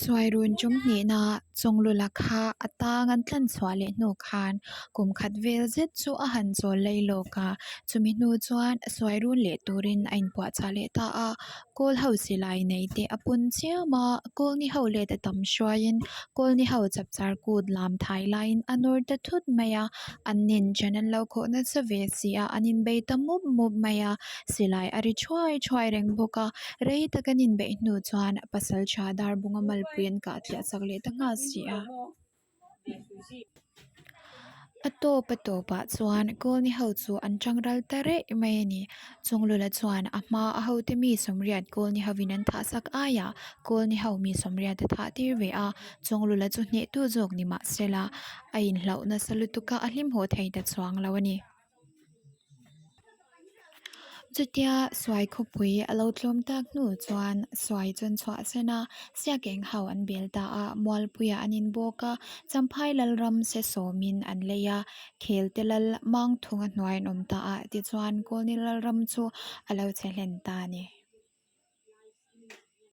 Suairun ṭum hnihna Chawnglula kha a tang an tlan chhuah leh hnu khan kum khat vel zet chu a han chawl lei lawk a, chumi hnu chuan Suairun leh turin a inpuahchah leh ta a, Kawl ho silai nei te a pun chiam a, Kawlni ho let a tam hruaiin Kawlni ho chapchar kut lam thai laiin a nawr ta thut mai a, an nin ṭan an lo khawh nasa ve si a, an inbei ta mup mup mai a, silai a ri thuai thuai reng bawk a, rei tak an inbeih hnu chuan pasal tha Darbunga malpui an kah tliah chak leh ta nghal si a. A tawp a tawpah chuan Kawlni ho chu an tang ral ta reh mai a ni. Chunglula chuan a hma a hote mi sawmriat Kawlni hovin an thah sak aiah Kawlni ho mi sawmriat a thah tir ve a, Chunglula chu hnehtu zawk ni mah sela a inhlauh nasa lutuk a, a hlim haw thei ta chuang lo a ni. Chutia Suai khawpui a lo tlawm tak hnu chuan Suai chuan chhuah sen a, Siakeng ho an bel ta a, Mualpuiah an inbawk a, Champhai Lalram se sawmin an lei a, Khelte lal Mangthunga hnuai an awm ta a, tichuan Kawlni Lalram chu a lo che hlen ta a ni.